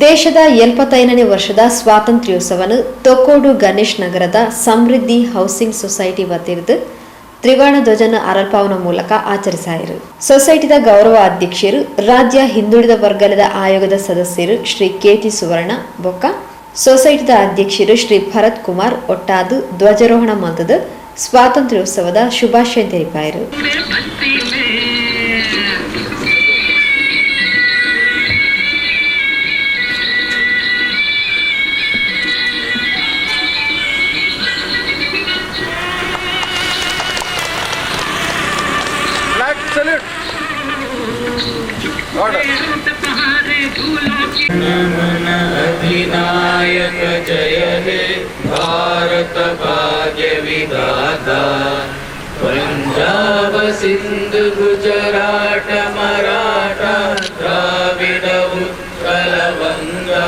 ದೇಶದ 75ನೇ ವರ್ಷದ ಸ್ವಾತಂತ್ರ್ಯೋತ್ಸವನು ತೊಕ್ಕೊಡು ಗಣೇಶ್ ನಗರದ ಸಮೃದ್ಧಿ ಹೌಸಿಂಗ್ ಸೊಸೈಟಿ ವತಿರ್ದು ತ್ರಿವರ್ಣ ಧ್ವಜನ ಅರಲ್ಪಾವನ ಮೂಲಕ ಆಚರಿಸಾಯಿರು. ಸೊಸೈಟಿದ ಗೌರವ ಅಧ್ಯಕ್ಷರು, ರಾಜ್ಯ ಹಿಂದುಳಿದ ವರ್ಗದ ಆಯೋಗದ ಸದಸ್ಯರು ಶ್ರೀ ಕೆಟಿ ಸುವರ್ಣ ಬೊಕ್ಕ ಸೊಸೈಟಿದ ಅಧ್ಯಕ್ಷರು ಶ್ರೀ ಭರತ್ ಕುಮಾರ್ ಒಟ್ಟಾದು ಧ್ವಜಾರೋಹಣ ಮಲ್ತದು ಸ್ವಾತಂತ್ರ್ಯೋತ್ಸವದ ಶುಭಾಶಯ ತೆರಿಪಾಯರು. Flag salute. Order. अधिनायक जय हे भारत भाग्य विधाता। पंजाब सिंध गुजरात मराठा द्राविड उत्कल बंगा।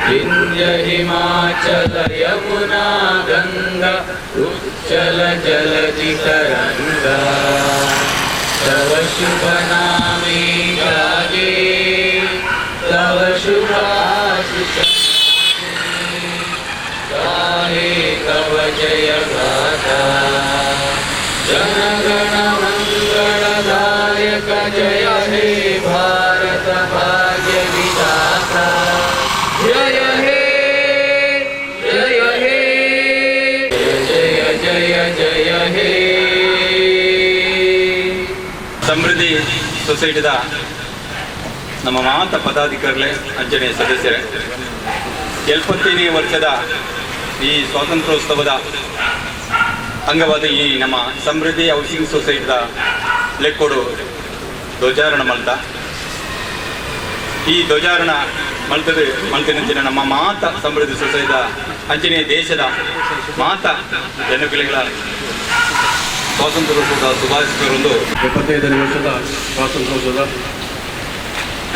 विंध्य हिमाचल यमुना गंगा उच्चल जलधि तरंगा। तव शुभ नामे जागे, तव शुभ आशीष गाहे तव जय गाथा। जनगण मंगलदायक जय हे भारत भाग्य विधाता। जय हे, जय हे, जय जय जय हे। ಸಮೃದ್ಧಿ ಸೊಸೈಟಿದ ನಮ್ಮ ಮಾತ ಪದಾಧಿಕಾರಿಗಳೇ, ಅಂಚನೆ ಸದಸ್ಯರೇ, 75ನೇ ವರ್ಷದ ಈ ಸ್ವಾತಂತ್ರ್ಯೋತ್ಸವದ ಅಂಗವಾದ ಈ ನಮ್ಮ ಸಮೃದ್ಧಿ ಹೌಸಿಂಗ್ ಸೊಸೈಟಿದ ಲೆಕ್ಕೋಡು ಧ್ವಜಾರೋಹಣ ಮಲ್ತ. ಈ ಧ್ವಜಾರೋಹಣ ಮಲ್ತದ ಮಲ್ತಿನಂಚಿನ ನಮ್ಮ ಮಾತ ಸಮೃದ್ಧಿ ಸೊಸೈಟಿದ ಅಂಚನೆ ದೇಶದ ಮಾತ ಜನಕುಲೆಗಳ ಸ್ವಾತಂತ್ರ್ಯೋತ್ಸವದ ಶುಭಾಶಯಗಳೊಂದು. 75ನೇ ವರ್ಷದ ಸ್ವಾತಂತ್ರ್ಯೋತ್ಸವದ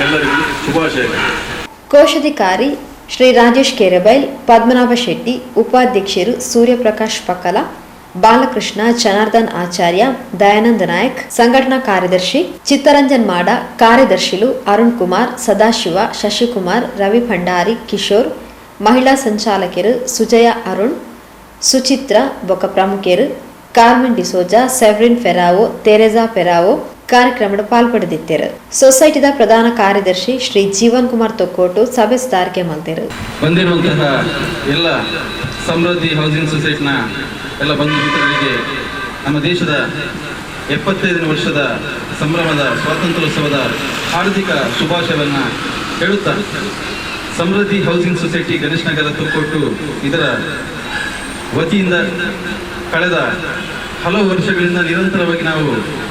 ಎಲ್ಲರಿಗೂ ಶುಭಾಶಯಗಳು. ಕೋಶಾಧಿಕಾರಿ ಶ್ರೀ ರಾಜೇಶ್ ಕೇರಬೈಲ್, ಪದ್ಮನಾಭ ಶೆಟ್ಟಿ, ಉಪಾಧ್ಯಕ್ಷರು ಸೂರ್ಯಪ್ರಕಾಶ್ ಪಕ್ಕಲ, ಬಾಲಕೃಷ್ಣ, ಜನಾರ್ದನ್ ಆಚಾರ್ಯ, ದಯಾನಂದ ನಾಯಕ್, ಸಂಘಟನಾ ಕಾರ್ಯದರ್ಶಿ ಚಿತ್ತರಂಜನ್ ಮಾಡ, ಕಾರ್ಯದರ್ಶಿಲು ಅರುಣ್ ಕುಮಾರ್, ಸದಾಶಿವ, ಶಶಿಕುಮಾರ್, ರವಿ ಭಂಡಾರಿ, ಕಿಶೋರ್, ಮಹಿಳಾ ಸಂಚಾಲಕರು ಸುಜಯ ಅರುಣ್, ಸುಚಿತ್ರ ಬೊಕ್ಕ ಪ್ರಮುಖರು ಕಾರ್ಮೆನ್ ಡಿಸೋಜಾ, ಸೆವ್ರಿನ್ ಫೆರಾವೋ, ತೆರೆಜಾ ಫೆರಾವೋ ಕಾರ್ಯಕ್ರಮದ ಪಾಲ್ಪಡೆದಿದ್ದರು. ಸೊಸೈಟಿದ ಪ್ರಧಾನ ಕಾರ್ಯದರ್ಶಿ ಶ್ರೀ ಜೀವನ್ ಕುಮಾರ್ ತೊಕ್ಕೋಟು ಸಭೆ ಸುಧಾರಿಕೆ ಮಲ್ತೆರು. ಬಂದಿರುವಂತಹ ಎಲ್ಲ ಸಮೃದ್ಧಿ ಹೌಸಿಂಗ್ ಸೊಸೈಟಿನ ಎಲ್ಲ ಬಂಧು ಮಿತ್ರರಿಗೆ ನಮ್ಮ ದೇಶದ 75ನೇ ವರ್ಷದ ಸಂಭ್ರಮದ ಸ್ವಾತಂತ್ರ್ಯೋತ್ಸವದ ಹಾರ್ದಿಕ ಶುಭಾಶಯವನ್ನು ಹೇಳುತ್ತಾ, ಸಮೃದ್ಧಿ ಹೌಸಿಂಗ್ ಸೊಸೈಟಿ, ಗಣೇಶ್ ನಗರ, ತೊಕ್ಕೊಟ್ಟು ಇದರ ವತಿಯಿಂದ ಕಳೆದ ಹಲವು ವರ್ಷಗಳಿಂದ ನಿರಂತರವಾಗಿ ನಾವು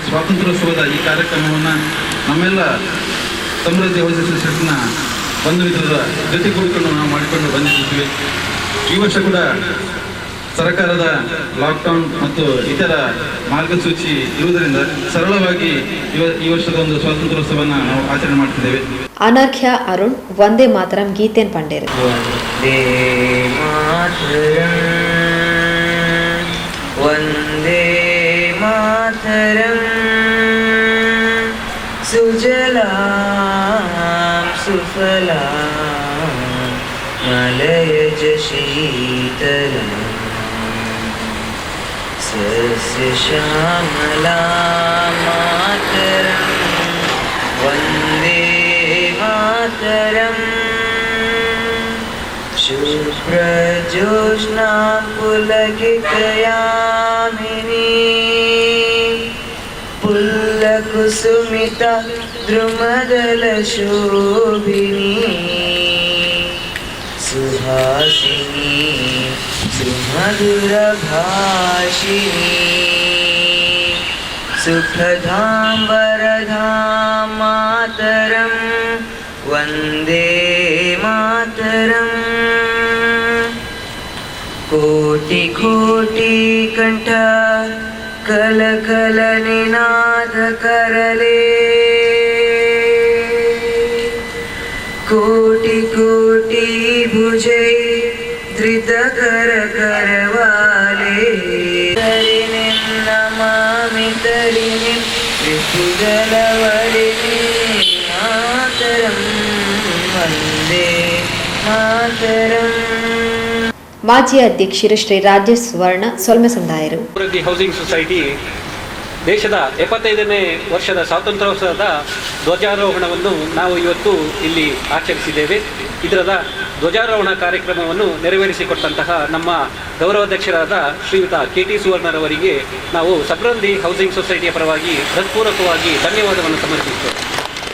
ಸ್ವಾತಂತ್ರ್ಯೋತ್ಸವದ ಈ ಕಾರ್ಯಕ್ರಮವನ್ನು ನಮ್ಮೆಲ್ಲ ಸಮೃದ್ಧಿ ಹೌಸಿಂಗ್ ಸೊಸೈಟಿನ ಬಂಧು ಮಿತ್ರರ ಜೊತೆಗೂಡಿಕೊಂಡು ನಾವು ಮಾಡಿಕೊಂಡು ಬಂದಿದ್ದೀವಿ. ಈ ವರ್ಷ ಕೂಡ ಸರ್ಕಾರದ ಲಾಕ್ಡೌನ್ ಮತ್ತು ಇತರ ಮಾರ್ಗಸೂಚಿ ಇರುವುದರಿಂದ ಸರಳವಾಗಿ ಈ ವರ್ಷದ ಒಂದು ಸ್ವಾತಂತ್ರ್ಯೋತ್ಸವವನ್ನು ನಾವು ಆಚರಣೆ ಮಾಡ್ತಿದ್ದೇವೆ. ಅನರ್ಘ್ಯ ಅರುಣ್ ವಂದೇ ಮಾತರಂ ಗೀತೆನ್ ಪಂಡೇರು. वन्दे मातरम्, वन्दे मातरम्। सुजलां सुफलां मलयज शीतलां सस्यश्यामलां मातरम्, वन्दे मातरम्। शुभ्रज्योत्स्ना पुलकितयामिनी, पुल्लकुसुमिता द्रुमदलशोभिनी, सुहासिनी सुमधुरभाषिणी, सुखदां वरदां मातरं, वन्दे मातरम्। कोटि कोटि कंठ कल कल निनाद करले, कोटि कोटि भुजै धृत कर करवाले। न्तरिणि सृष्टिजलवरिणि मातरं वन्दे मातरम्. ಮಾಜಿ ಅಧ್ಯಕ್ಷರು ಶ್ರೀ ರಾಜೇಶ್ ಸುವರ್ಣ ಸೊಲ್ಮೆ ಸಂದಾಯರು. ಅಭಿವೃದ್ಧಿ ಹೌಸಿಂಗ್ ಸೊಸೈಟಿ ದೇಶದ 75ನೇ ವರ್ಷದ ಸ್ವಾತಂತ್ರ್ಯೋತ್ಸವದ ಧ್ವಜಾರೋಹಣವನ್ನು ನಾವು ಇವತ್ತು ಇಲ್ಲಿ ಆಚರಿಸಿದ್ದೇವೆ. ಇದರ ಧ್ವಜಾರೋಹಣ ಕಾರ್ಯಕ್ರಮವನ್ನು ನೆರವೇರಿಸಿಕೊಟ್ಟಂತಹ ನಮ್ಮ ಗೌರವಾಧ್ಯಕ್ಷರಾದ ಶ್ರೀಯುತ ಕೆ ಟಿ ಸುವರ್ಣರವರಿಗೆ ನಾವು ಸಮೃದ್ಧಿ ಹೌಸಿಂಗ್ ಸೊಸೈಟಿಯ ಪರವಾಗಿ ಹೃತ್ಪೂರ್ವಕವಾಗಿ ಧನ್ಯವಾದವನ್ನು ಸಮರ್ಪಿಸುತ್ತೇವೆ.